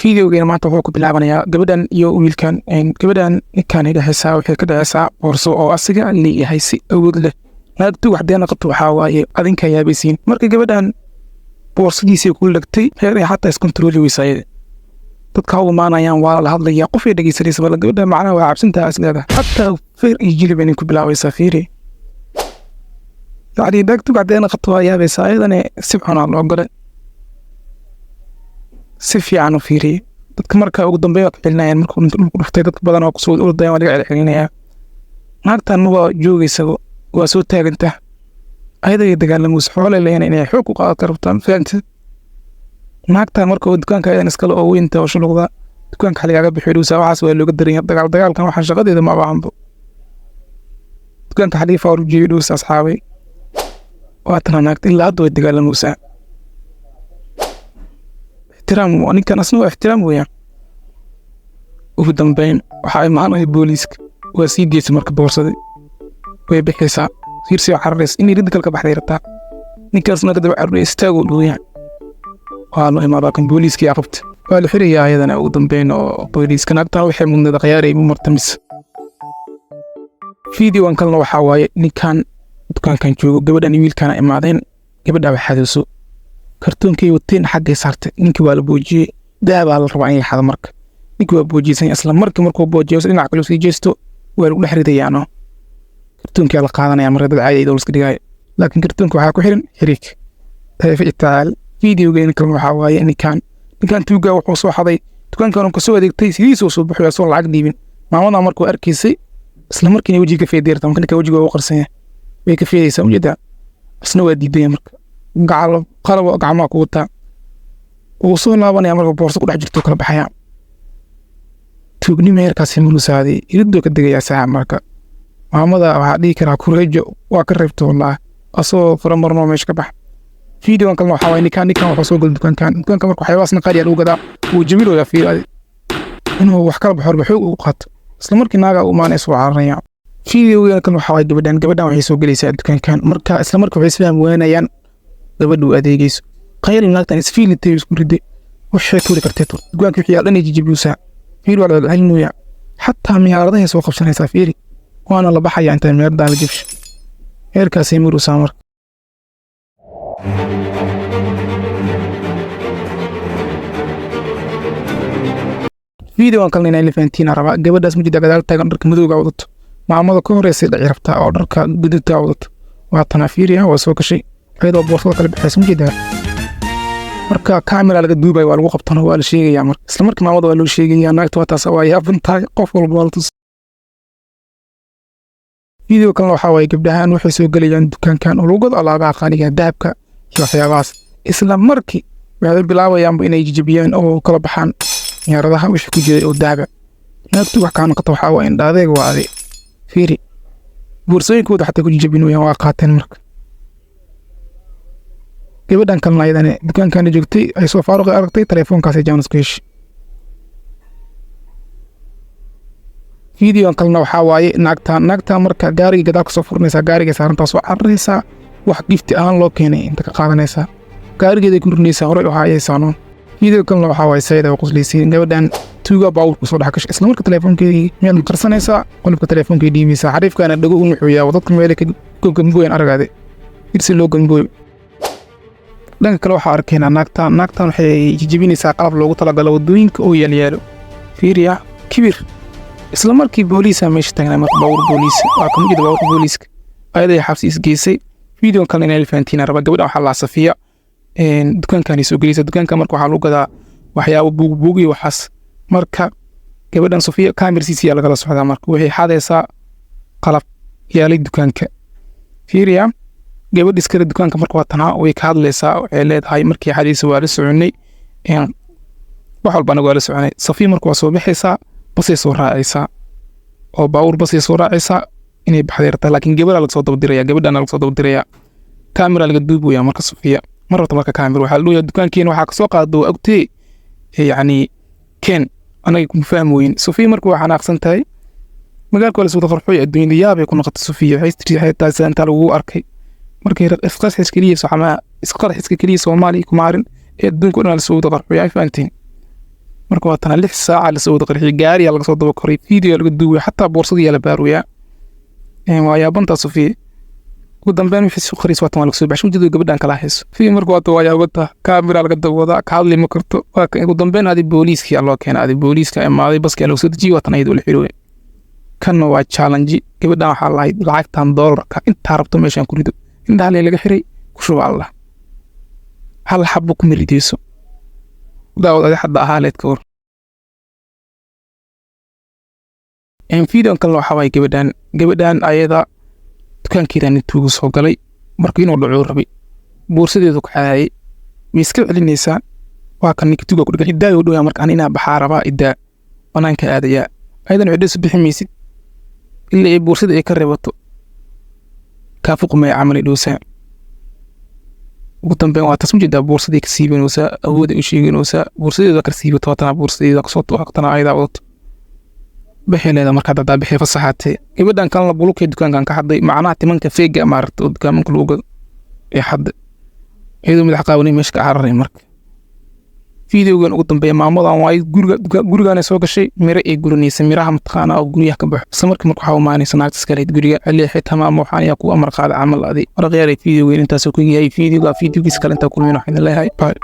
Videogeena maanta wuxuu ku bilaabanayaa gabadhan iyo wiilkan. Gabadhan ninkan ay dhexeysaa, waxay ka dhexeysaa boorso oo asiga leeyahay si awood leh. Naagtu wax dee noqoto, waxaa waaye adinka yaabaysiin. Marka gabadhan boorsadiisay ku lagtay heer ay xataa iskontarooli weysa ayada. Dadka u imaanayaan, waa la hadlaya, qof ay dhegeysanaysa bal gabadha macnaha waa cabsantaha is leedahay, xataa feer iyo jilib inay ku bilaabaysaa. Fiiri, yacni naagtu wax dee noqoto waa yaabaysaa, ayadana si xunaa loo galay. Si fiican u fiiriye dadka. Marka ugu dambeyn waa ka celinayaan markuu dhulku dhuftay, dadka badan waa kusoo ordayaan, waa laga celcelinayaa. Naagtan waa joogaysa, waa soo taaganta, ayada dagaalamaysa, xoolay leeyahay inay xoog ku qaadato rabtaan, fahamtid? Naagtan marka oo dukaanka ayadan iskale oo weynta oo shuluqda dukaanka xaligaaga bixiyo dhowsaa, waxaas waa looga daranya dagaal. Dagaalkan waxaan shaqadeeda ma abahanbo, dukaanka xaliifa hor ujeeyo dhowsa. Asxaabay, waatana naagta ilaa hadda way dagaalamaysaa. Ixtiraam ninkan asna waa ixtiraam weeyaan. Ugu dambeyn waxaa imaanaya booliiska, waa sii deysa. Marka boorsadii way bixaysaa, fiirsi oo cararaysa inay ridda kale ka baxday rabtaa. Ninkaasna ka daba cararaya, istaagoo dhoweyaan, waa loo imaadaa kan booliiskii qabta, waa la xirayaa ayadana ugu dambeyn oo booliiska. Naagtan waxay mudneed khiyaaray mu marta mise. Videogan kalena waxaa waaye ninkan dukaankan joogo, gabadhan iyo wiilkaana imaadeen. Gabadha waxaadayso kartoonkay wateen xaggay saartay. Ninkii waa la boojiyey, dahabaa la rabaa in la xado. Marka ninkii waa boojiyeysan, isla markii markuu boojiyo dhinaca kale sii jeesto, waa lagu dhex ridayaano, kartoonkaa la qaadanaya. Marka dad caadi iyadoo la iska dhigaayo, laakiin kartoonka waxaa ku xiran xiriig taal. Videogeena kalena waxaa waaye ninkan tuugaa wuxuu soo xaday dukaankan kasoo adeegtay, sidiisuu soo baxay asoo lacag dhiibin. Maamadan markuu arkaysay, isla markiina wejiga ka feedeerta. Marka ninka wejiga waa u qarsan yahay, way ka feedaysaa, ujeedaa, isna waa diidaya. Marka gacalo qalab gacmaha ku wataa, wuu soo laabanaya. Marka boorso ku dhex jirto kala baxaya. Tuugnimo heerkaasi murusaaday, iridoo ka degayaa saaxa. Marka maamada waxaa dhihi karaa kureejo waa ka reebta, wallahi, asagoo fura marnoo meesha ka bax. Videogan kalena waxaa waaye ninkan wuxuu soo galay dukaankan. Dukaanka marka waxyaabahaasna qaali lagu gadaa, wuu jebinooyaa. Fiiri, inuu wax kala baxo xoog ugu qaato, isla markii naaga u imaanaysa, waa cararaya. Videogan kalena waxaa waaye gabadhan waxay soo gelaysaa dukaankan. Marka isla markii waxay isfaham waanayaan gabadhu adeegayso. Qayl naagtan isfiilintay isku riday, waxay tuuri kartee tur dukaanka wixii dhan ay jijibiyuusaa. Fiiri, waa la celcelinooyaa, xataa miyaaradahay soo qabsanaysaa. Fiiri, waana la baxaya inta miyaaradan la jibsho, heerkaasay murusaa marka. Videogan kalena inay la fahantiin rabaa. Gabadhaas mujida gadaal taagan, dharka madowga wadato, maamada ka horeysay dhaci rabtaa oo dharka guduudka wadato. Waa tanaa, fiiriya, waa soo gashay iyadoo boorsada kala bixaysa, mujeedaa. Marka kamera laga duubaya, waa lagu qabtano, waa la sheegaya. Marka isla markii maamada waa loo sheegaya, naagta waa taas, waa yaaban tahay, qof walba waa la tus. Video kalena waxaa waaye gabdhahan waxay soo gelayaan dukaankan oo lagu gado alaabaha qaaliga, dahabka iyo waxyaabahaas. Isla markii waxay bilaabayaanba inay jijibiyaan oo kala baxaan miyaaradaha wixii ku jiray oo dahaba. Naagtu wax kaa noqota, waxaa waa indhaadeeg, waa adi. Fiiri, boorsooyinkooda xataa ku jijibinayaan, waa qaateen. Marka gabadhan kalena ayadana dukaankana joogtay, ay soo faaruqi aragtay, telefoonkaasay jaanis ku heshay. Videogan kalena waxaa waaye naagtan marka gaariga gadaal kasoo furanaysaa, gaariga saarantaa, soo cararaysaa, wax gifti ahaan loo keenay inta ka qaadanaysaa, gaarigeeday ku rinaysaa, horey u haayaysaa. No, video kalena waxaa waaye sayida waa qoslaysiin. Gabadhan tuuga baabuurku soo dhex gashay, isla marka telefoonkeedii meel qarsanaysaa, qolofka telefoonkeed dhiibaysaa. Xariifkaana dhago u nuxuyaa, dadka meel ka gambooyan aragaade, irsi loo gambooyo. Dhanka kale waxaa arkaynaa naagtan waxay jijibinaysaa qalab loogu talagalo waddooyinka oo yaalyaalo. Fiiriya kibir, isla markii booliisa meesha taagnaa. Marka baabuur booliis waa ka mujida, baabuurka booliiska ayaday xabsi isgeysay. Video kalena inay fahantiin raba. Gabadhan waxaa laa Safiya, dukaankan soo gelaysa. Dukaanka marka waxaa lagu gadaa waxyaabo buugbuug iyo waxaas. Marka gabadhan Safiya kaamirsiisiyaa lagala socdaa. Marka waxay xadaysaa qalab yaalay dukaanka. Fiiriya, gabadh iskale dukaanka marka waa tanaa, way ka hadlaysaa, waxay leedahay markii xadaysa waa la soconay, wax walba anaga waa la soconay. Safiya marka waa soo baxaysaa, basay soo raacaysaa oo baabuur basay soo raacaysaa, inay baxday rabtaa, laakiin gabadhaa laga soo dabadiraya, gabadhana laga soo dabadiraya, kaamera laga duubaya. Marka Safiya ma rabto. Marka kaamera waxaa la dhooyaa, dukaankeena waxaa kasoo qaado waa ogtee, yacni keen anaga kuma fahmi weyn. Safiya marka waa xanaaqsan tahay, magaalka waa la soo qarxoy, adduunyada yaabay ku noqotay. Safiya waxay tiri xitaa sida intaa lagugu arkay markay isqarxiska keliya soxamaa, isqarxiska keliya Soomaaliya kuma harin ee adduunka o dhan la soo wada qarxoy, ay fahantiin. Marka waa tana 6 saaca lasoo wada qarxiyay, gaariyaa laga soo daba koray, video laga duubay, xataa boorsadii la baaruyaa. Waa yaabantaa Sofiya. Ugu dambeyn wixii soo qariis waatan waa laga soo baxshay. Ujeedada gabadhan kala hayso fii. Marka waata waa yaabanta, kaamira laga dawadaa, ka hadli ma karto. Waa kan ugu dambeyn adi booliiskii loo keenay, adi booliiska imaaday, baskii lagu soo dejiyey, waatan ayada ula xirooy. Kanna waa challenge. Gabadhan waxaa lahayd lacagtan doolarka intaa rabto meeshaan ku rido. Indhaha lee laga xiray, ku shuba Allah, hal xabo kuma rideyso. Daawad, adi xadda ahaa leed ka war. Videon kalena waxaa waaye gabadhan ayada dukaankeeda nin tuugu soo galay. Marka inuu dhacuu rabay, boorsadeedu ku xaayay, way iska celinaysaa. Waa kan ninka tuuga ku dhagan, idaayo dhowyaa. Marka ani inaa baxaa rabaa, idaa, banaanka aadayaa. Ayadan waxay dhehayso bixi maysid ilaa ay boorsada ay ka reebato, kaafuqumay camal ay dhowsaa. Ugu dambeyn waa tas ujeedaa, boorsadii ka siibanaysaa, awooday u sheeganaysaa, boorsadeeda ka siibato. Waatana boorsadeeda kasoo tana ayadaa wadato, bixi leeda. Markaa dadaa bixi fasaxaatee. Gabadhan kalena bulukee dukaankan ka xaday, macnaha timanka feega maaragta oo dukaamanka lagu gado ee xadda, iyadoo madax qaawanay meesha ka cararay. Marka videogan ugu dambeeya maamadan waaye. Guriga gurigaanay soo gashay, miro ay guranaysa, miraha mataqaanaa oo guryaha ka baxo. Isla markii marka waxaa umaanaysa naagta iska lahayd guriga xilli xitaa maama waxaan ayaa kugu amar qaada camal adi. Maraqyaaray, videogan intaasoo ku yahay. Videoga videogiisa kale intaa kulmin waxaan leeyahay bye.